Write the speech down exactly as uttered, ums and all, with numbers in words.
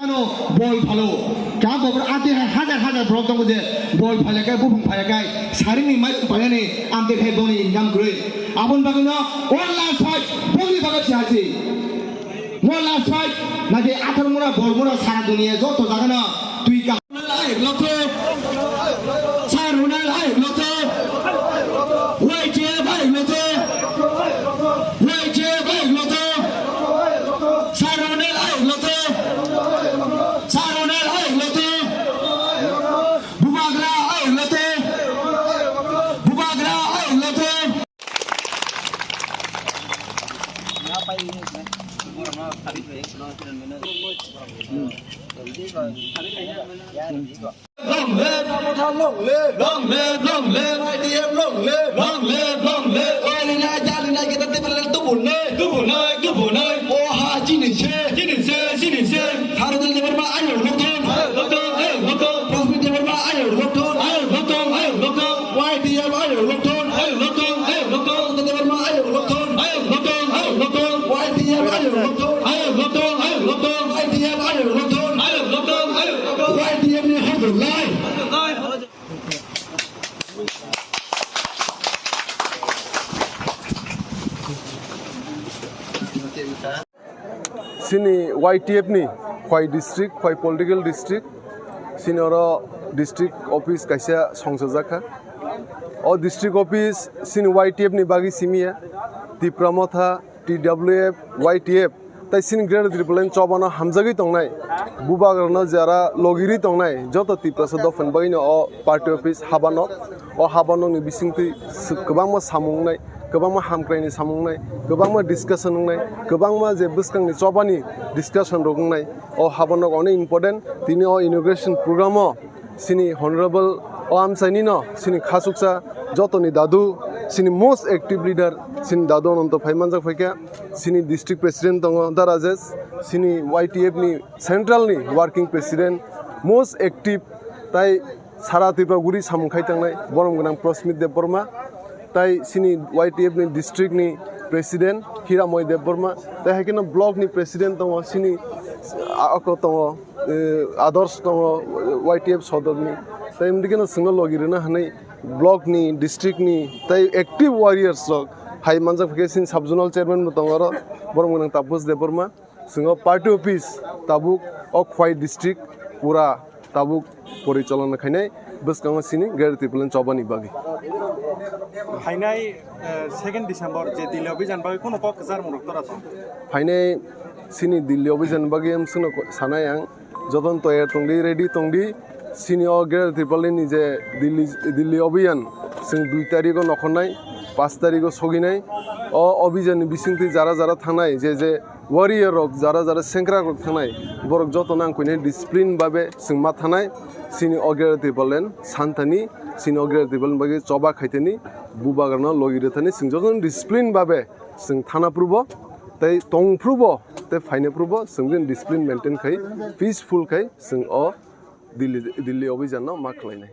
Bol phalo. Ka bobor ati hai hajar hajar borok tongo je bol phalya kai, buphang phalya kai, saringni mairum painani amtwi khai boni income kwrwi. Aboni bagwino one last fight bongni bagwi se hasi. One last fight nake athar mura bol mura sara duniya joto jagano twi ka. Ayuk lokto. Sarunel ayuk lokto. Y T F ayuk lokto. Y T F ayuk lokto. Sarunel ayuk lokto. Sarunel ayuk lokto. Bubagra ayuk lokto. Bubagra ayuk lokto. Long live! Long live! Long live! Long live! Y T F long live! Long live! Long live! Oilina jalina kita tibalal tubunai! Tubunai! Tubunai! Oha chini se! Chini se! Chini se! Sarunel Debbarma ayuk lokton! Ayuk lokton! Ayuk lokton! Prasmit Debbarma ayuk lokton! Ayuk lokton! Ayuk lokton! Y T F ayuk lokton! Ayuk lokton! Ayuk lokton! Sarunel Debbarma ayuk lokton! Ayuk lokton! Ayuk lokton! Y T F ayuk lokton! Ayuk lokton! Ayuk lokton! Y T F ayuk lokton! Ayuk lokton! Ayuk lokton! Y T F ni hor lai! Chini Y T F ni Khwai district, Khwai political district, chini oro district office kaisa songchajak kha. O district office chini Y T F ni bagwi simi ya, Tipra Motha, T W F, Y T F, tai chini Greater Tipraland chobano hamjagwi tongnai, bubagrano jara logirwi tongnai, joto Tiprasa dophani bagwino o party office habanok, o habanokni bisingtwi s-, kwbangma samung wngnai, kwbangma hamkraini samung wngnai, kwbangma discussion wngnai, kwbangma je bwskangni chobani discussion rok wngnai, o habanok onek important. Tini o inauguration program o chini honorable o amchaini no chini khasuksa jotoni dadu, chini most active leader, chini dadu Ananto phai manjak phaikha, chini district president tongo Da Rajesh, chini Y T F ni central ni working president, most active, tai sara Tripura guri samung khai tangnai borom gwnang Prasmit Debbarma, tai chini Y T F ni district ni president Hiramoy Debbarma, tai hai kheno block ni president tongo chini, a, ako tongo, eh, Adarsh tongo, Y T F sodor ni, tai mdikeno chwngno logi rwna hwnwi block ni, district ni, tai active warriors rok hai manjak khe chini sub zonal chairman bo tongo oro, borom gwnang Taposh Debbarma. Chwng o party office tabuk o Khwai district pura tabuk porichalona khainai bwskango chini Greater Tipraland chobani bagwi. Phainai, eh, second December je Delhi Abhijan bagwi kunu kok kwcharmung rok tora tong? Phainai chini Delhi Abhijan bagwi amswkno ko-, sanai ang, jotono toyar tongdi, ready tongdi. Chini o Greater Tipraland ni je Delhi, Delhi Abhijan, chwng dui tarikh o nokhornai, panch tarikh o soginai. O Abhijan ni bisingtwi jara jara thangnai, je je warrior rok, jara jara sengkrak rok thangnai, borok joto nang kuinai discipline babe chwng ma thanai. Chini o Greater Tipraland santhani, chini o Greater Tipraland bagwi choba khaitani, bubagrano logi rwthani, chwng joto discipline babe chwng thana phurubo, tei tong phurubo, tei phaina phurubo, chwng discipline maintain khai, peaceful khai chwng o Delhi, Delhi Abhijan no ma khlainai.